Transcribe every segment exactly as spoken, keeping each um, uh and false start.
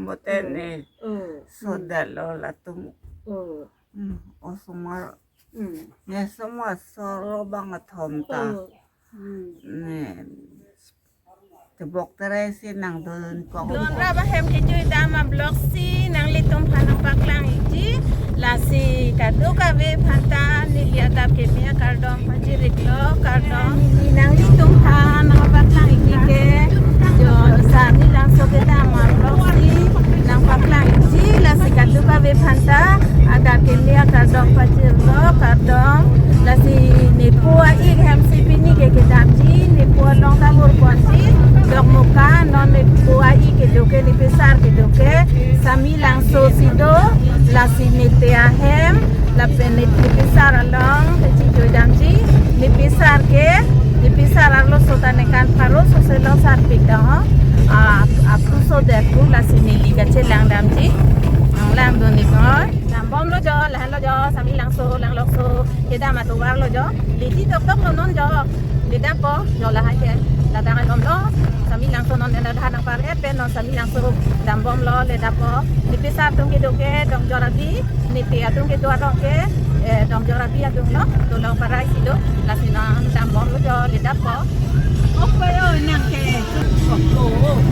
Pote ne. Oh. Sodalo latum. Oh. Hmm, osomar. Hmm. Ne somar solo bang athom ta. Oh. Hmm. Ne. Tebok terai si nangdun kong. Don rap ahem kejui dam a-vlog si nanglitum aphan nangpaklang ikji. Lasi kadokave aphanta neli adap keme akardom pajir-iklo, kardom. Neli nanglitum aphan nangpaklang ikji ke, jo Sami Langso kedam a-vlog si nangpaklang ikji, lasi kadokave aphanta adap keme akardom pajirlo, kardom. Lasi nepo a-ik hem si pini ke kedamji, nepo along ta mur ponji, Dokmoka, non nepo a-ik kedo ke, nepesar kedo ke Sami Langso si do, lasi nete ahem lapen ne, nepesar along kachijui damji, nepesar ke, nepesar arloso ta ningkan pharo sose long sarpik dam ho. A, aphu so det pu, lasi neli kachelang damji. Nanglang dun-ik ho. Dambomlo jo, lahenlo jo, Sami Langso, Langlokso kedam atovarlo jo. Leti dokdoklo non jo. Ledappo jo, lahai ke. Ladak alomlo. Sami Langso non ena dhan nangpar-et pen non Sami Langso dambomlo, ledappo. Nepesar atum kedo ke Dongjor Abi, nete atum kedo arong ke, eh, Dongjor Abi atumlo, dolong parai si do, lasi non dambomlo jo, ledappo. Oke, oh, nang ke.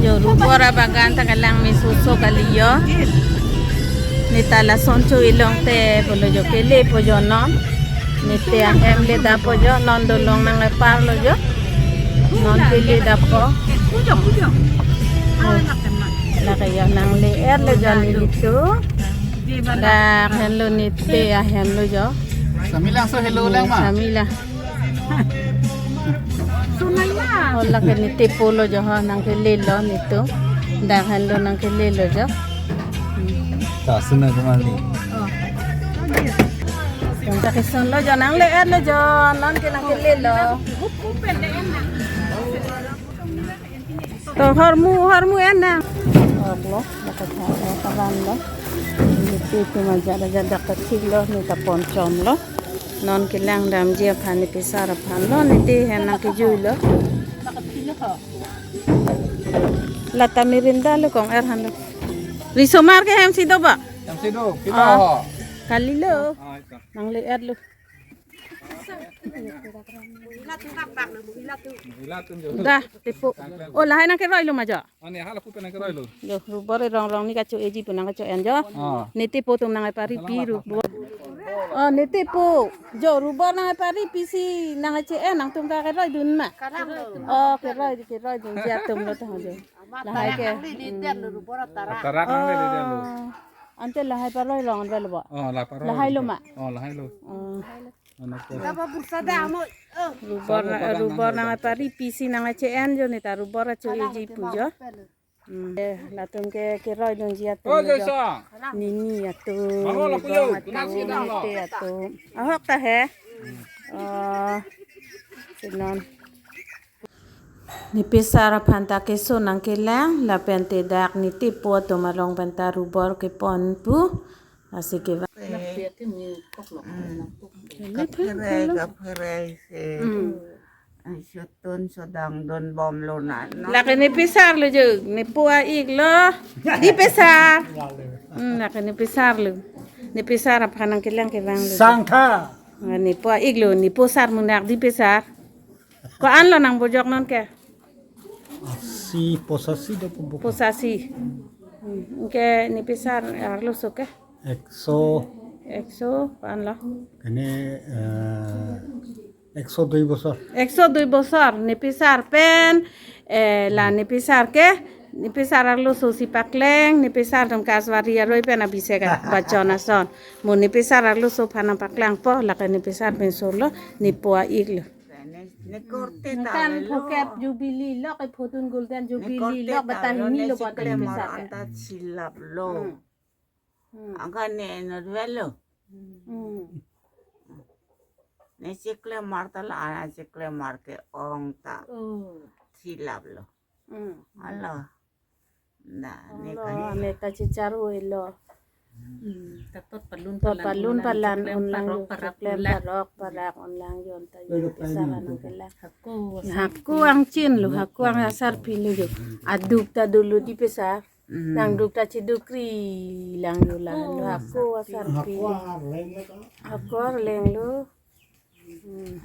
Jo, rubor abagan ta kelang mesoso kali jo. Neta lason cho-i longte pulo jo, kelepo jo non. Nete ahem ledappo jo, non dolong nangparlo jo. Non ke ledappo. Pujo, pujo. Oh. Lake jo nangle-etlo jo nelitum. Dak henlo nete ahemlo jo. Sami Langso helo lang ma? Sami la. Sunai ma. Oh, lake netepo lo jo ho, nangkelelo netum. Dak henlo nangkelelo jo. Ta sunai kemali. Oh. Nangta kesunlo jo, nangle-etlo jo, non ke nangkelelo. To hormu, hormu en nang. Horlo, dak ke tha, eh, kavan lo. Nete atum ajat ajat dak kethiklo, neta ponchomlo. Non kelang damji aphan nepesar aphanlo, nete ahem nangkejuilo. Lata mirinda lo kong-er hanlo. Risomar ke hem si do ba? Hem si do, kita Ah. ho. Kalilo. Ah, ito. Nangle-etlo. Ila tum jo. Dah, tepo. Oh, lahai nangkeroilo ma jo? Ani hala pupe nangkeroilo. Jo, rubor erong rong ni kacho-eji pu nangkacho-en jo. Ah. Netepo atum nangparipi rubor. Oh, netepo. Jo, rubor nangparipi si nangche-en, nangtum kakeroi dun ma? Oh, keroi, keroi dunji atumlo ta jo. Lahai ke. Tarak nang le dia lo. Oh. Ante lahai paroi long avelo ba? Oh, la paroi. Lahailo ma? Oh, lahailo. Oh. Anak ko. Apa bursa dah, amo? Oh. Rubor, Sama padang rubor nang nangparipi si nangche-en jo, neta rubor acho-eji pu jo. Hmm. Eh, latum ke keroi dunji atum Oh, jo. Josa. Nini atum, Mama, lapu Libong yo. Atum, Nasi dah, Nete atum. Ahok ta he. Oh. Sinon. Nepesar aphanta keso nangkelang, lapen te dak netepo atum along penta rubor kepon pu. Lasi ke va. Kaphere, kaphere se. Mm. Sotun sodang donbomlo na, no? Lake nepesarlo jo, nepo a-iklo. Dipesar. Hmm, lake nepesarlo. Nepesar aphan nangkelang kevanglo. Sangkha. Ah, nepo a-iklo, nepo sar munak dipesar. Ko-anlo nangbojok non ke? Asi, posasi do po buka. Posasi. Hmm, ke nepesar arloso ke? Ekso. Ekso, ko-anlo? Kene, eh, ekso dui bosor. Ekso dui bosor, nepesar pen, eh, la nepesar ke, nepesar arloso si pakleng, nepesar atum Kaswari aroi pen abisek bachon ason. Mo nepesar arloso aphan nangpaklangpo, lake nepesar pen solo, nepo a-iklo. Ne, ne korte Nangkan talo. Phokep Jubilee lo, ke phodun Golden Ne Jubilee korte lo, bata talo, hini ne lo, bata sikle mar nepesar ke. Anta chilaplo. Hmm. Hmm. Angkan ne enot velo. Hmm. Ne sikle mar talo, ana sikle mar ke-ong ta. Oh. Chilaplo. Hmm. Alo. Na, ne Alo, kan. Ame ta chichar uilo. Hmm, ta tot palun Tot palan palun unlang palan chiklem unlang parok jo, parak chiklem unlang. Parok parak unlang jo, anta jo Pero nepesar tayo anang ko. Kelak. Hako, Hako angchin lo, hako ang asarpi lo jo. Aduk ta dolo dipesar. Hmm. Nangduk ta chidukri lang yo la, oh, lo hako asarpi. Hako arleng lo ka? Hako arleng lo. Hmm.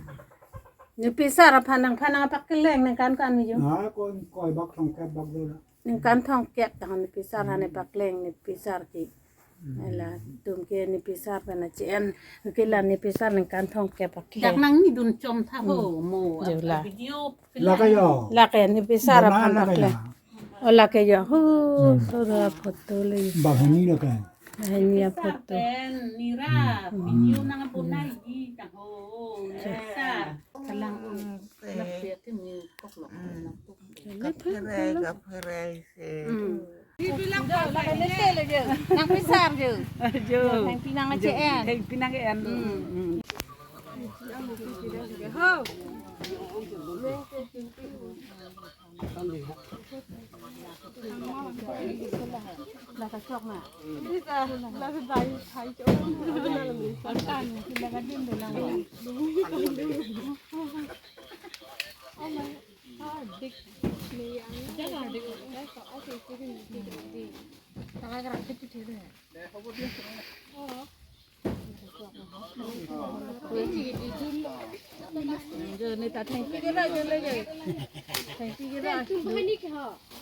Nipisar aphan nangphan nangpakleng ningkan ko-an mi jo? Na ko koi bak thomkep bak do na. Ningkan thomkep tang nipisar aphan nangpakleng nipisar ke. Hmm. Latum ke nipisar pen a-J N ke la nipisar ningkan thomkep akhei. Dak nangnidun chom tha ho, hmm, mo, jo la. Video la ke yo. La ke nipisar aphan la ke pakleng. Ya. O la ke yo. Hu, hmm, sora photo le. Banghini la ke. Banghini a-photo. Pen nira, hmm, video nang abonai di tang ho. Sa, kalang un. Nak dia ke mi kok lo. Hmm. Kaphere, kaphere se. Hmm. Nangpisar jo. Jo. Thengpi nang a-J N. Thengpi nang a-J N. Hmm. Hmm. Thengpi ke ra jo le jo. Thengpi ke ra.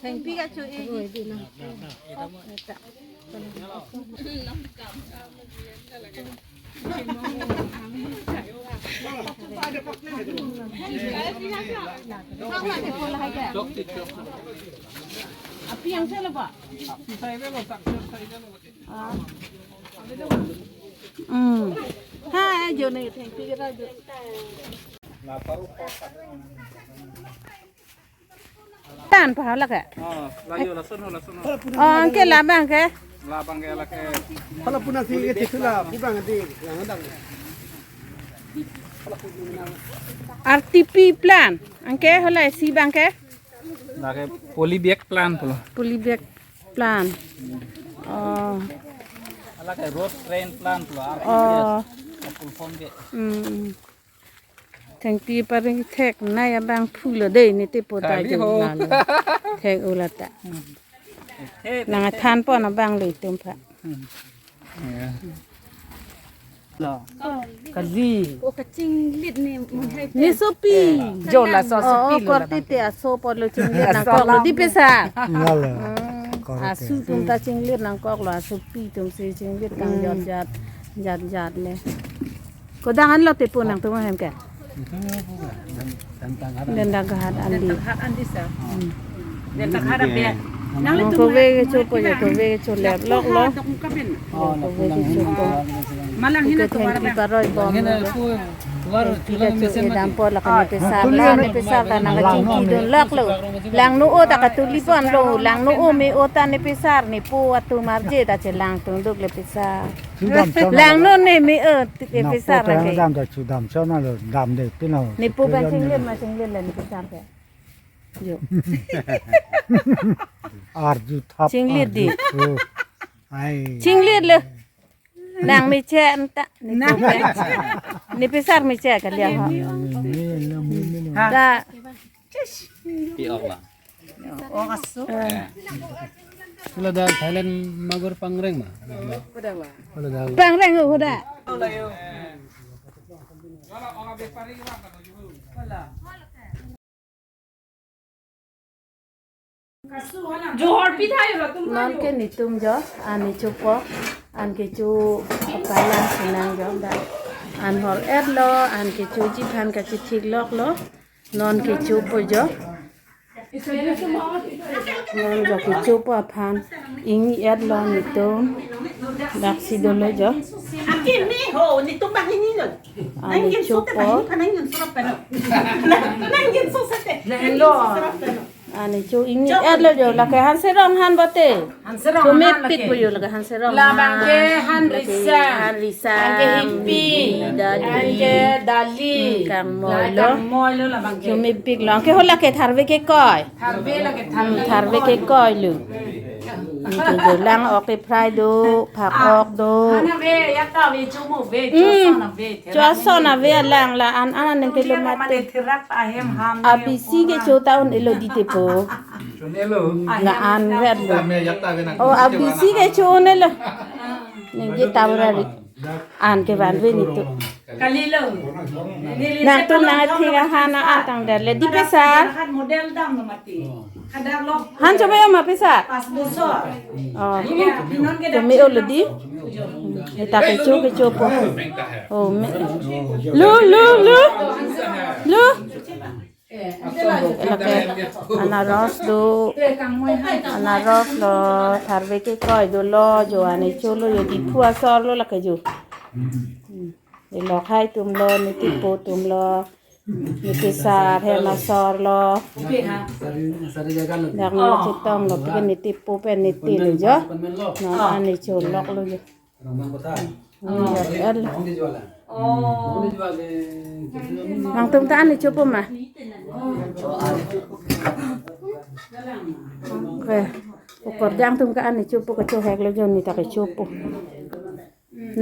Thengpi ke cho e. Api yang saya lupa. Hmm. Ha, jo ne, thengpi ke ra jo. Tan pa la ke? Oh, la yo, lason ho, lason ho. Oh, anke labang ke? Labang ke la ke. Hala puna si ke tisula, pibang di, yang dang. R T P plant. Anke hala isi abang ke? La ke polybag plant pulo. Polybag plant. Oh. La ke rhododendron plant pulo. R T P. Oh. Full form ke. Hmm. Thengpi paring thek nai abang phu lo dei ne tepo ta. Kali jo ho. La lo. Thek o la ta. Hmm. Thek, nang thek, athan thek. Pon abang le tum pha. Hmm. Ya. Lo. Kali. O kachinglit ne mun hai. Ne sopi. Jo laso sopi lo. Oh, korte te aso pon lo chinglit nangkok lo di pesa. Enggak lo. Hmm. Korte. Asu atum ta chinglit nangkok lo, asopi atum si chinglit kang, hmm, jat jat, jat jat le. Kodang an lo tepo nangtum ahem ke? Itu ya, apa, Dentang Ghat. Dentang Ghat andi. Dentang Ghat andi sa. Hmm. Dentang Ghat andi. Nang itu kove kecho po jo, kove kecho lep lok lo. Oh, kove kecho po. Malang hina. Iko thengpi paroi bom. Hina lo. Thengpi kecho edam po la ke nepisar la, nepisar la nang kachingki dun lok lo. Langno o ta katuli pon lo, langno o me o ta nepisar, nepo atum arje ta chelang tungduk le pisar. Sudam cham. Langno ne me o, tik nepisar nang ke. Dam ta sudam cham na lo, dam de pino. Nepo abang chinglit ma chinglit le nepisar ke. Jo. Arju thap. Chinglit di. Arju thap. Ai. Chinglit le. Nang meche anta. Nang meche. Nepisar meche kali ya, ha. Ni, ni, ni, ni, ni. Ha. Ta. Pi ok la. Oh, aso. Eh. Sula da Thailand magur pangreng ma. Sula da. Pangreng ho da. Johor pi thai ro tum. Non ke netum jo, an nechopo, an kecho palang sinang jo da. An hor-et lo, an kechoji aphan kachethik lok lo. Non kechopo jo. Non jo kechopo aphan ingni-et lo netum. Daksi dolo jo. Aki ni ho, netum banghini lo. An nechopo. Nang gin so te banghini, nang gin so te. Nang gin so te. Nang gin so te. An necho ingni-et lo jo, lake han serong han bote. Han serong han lake. Chomepik po jo lake han serong han. Labang ke han risang. Han risang. Anke hipi. Dali. Anke dali. Hmm, kangmoi lo. Kangmoi lo labang ke. Chomepik lo. Anke ho lake tharve kekoi. Tharve lake tharve. Hmm, tharve kekoi lo. Anke jo lang ok ke fry do, phak ok do. Hana ve, ya ta ve chomo ve, hmm, choson ave. Choson ave alang la an an neng telo mate. Mane thirak ahem ham. Abisi kecho ta un-e lo di tepo. La-an vet lo. Oh, abisi kechonelo. Ningje tawra ri. An kevan ave netum. Kalilo. Nangtum nangthik ahan atangdet le, dei pesar. Model damlo mati. Han chome-o ma pesar? Pas bosor. Oh. Chome-o lo dei. Neta kecho kechopo. Oh, me. Lo, lo, lo. Lo. Lake anaros do, anaros lo, tharve kekroi dolo, jo an cholo, jo Diphu asor lo lake jo. Hmm. Dei lokhai atum lo, ne tipo atum lo, ne pesar hem asor lo. Dak lo chetong lo, pen ne tipo pen ne tilo jo. Non an cholok lo jo. Hmm, ya, ya. Nangtum ta an chopo ma? Okay. Okorjang atum ke an chopo, kechohek lo jo, neta kechopo.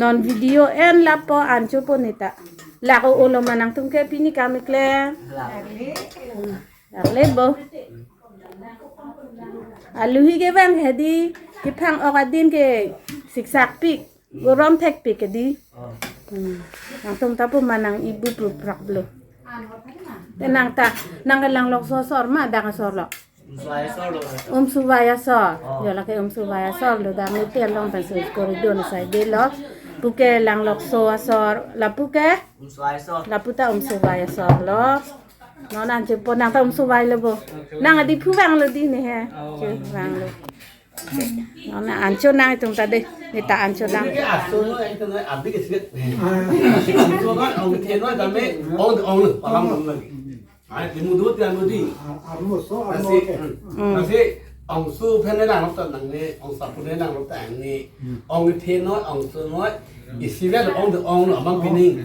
Non video en lapu an chopo neta. Lak o-o lo ma nangtum ke pini kam keklem? Lak le bo. Alohi kevang hedi, kephang-ok adim ke siksakpik, gorom thekpik ke dei. Hmm. Nangtum ta pu ma nang ibu pruprak lo. Te nang ta, nang ke Langlokso asor ma, dang asor lo? Umsuvai asor. Jo lake Umsuvai asor lo, dam ni tel long ta sus corridor na side lo. Puke Langlokso asor, lapu ke? Lapu ta Umsuvai asor lo. Non an chopo, nang ta Umsuvai lo bo. Nang Diphu vang lo dei ne he. Che vang lo. Non an cho nangtum ta dei. Neta an cho nang. Ini ke aso no, itu no, abdi ke sigat. Aso no, ong the no, dame, ong the ong lo, paham ong lagi. Ai, timu dut ya mudi. Armo so, armo Nasi, ke. Hmm. Nasi, ongso pen ne nang lo ta nang ne, ongso pen ne nang lo ta nang ne. Ong the no, ongso no, isi vel ong the ong lo, abang pining.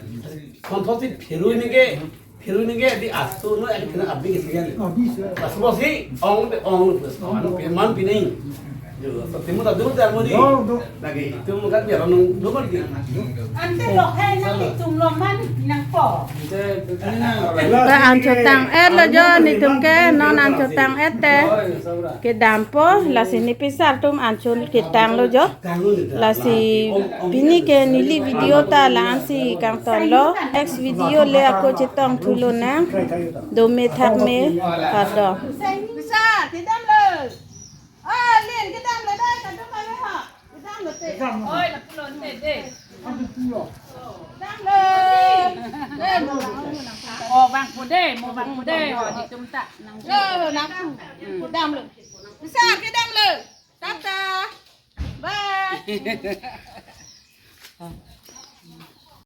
Kon thot si phiru ni ke, phiru ni ke dei aso no, adi kena abdi ke sigan. Abdi se. Pas bo si, ong the ong lo, pas ong, anu pe man pining. Jo, so timu ta dut ya mudi. Dut, dut. Lagi, itum kan biar nung dua kali. Ante lokhai nang itum lo man nangpo. Ba an chotang-et lo jo netum ke, non an chotang-et te. Kedampo, lasi ne pesar atum an cho ketang lo jo. Lasi pini ke neli video ta la-an si kangton lo. Next video le ako chetong thu lonang. Dome thakme, kardom. Pesar, kedam lo. Oh, Lin, kedam lo dei, kedam lo ha. Kedam lo te. Oi, lapu lo te dei. Kedam lo. Dei, mo bang mo nang. Oh, bang mo dei, mo bang mo dei. Oh, netum ta nang. Yo, nang pu. Kedam lo. Pesar, kedam lo. Tata. Bye.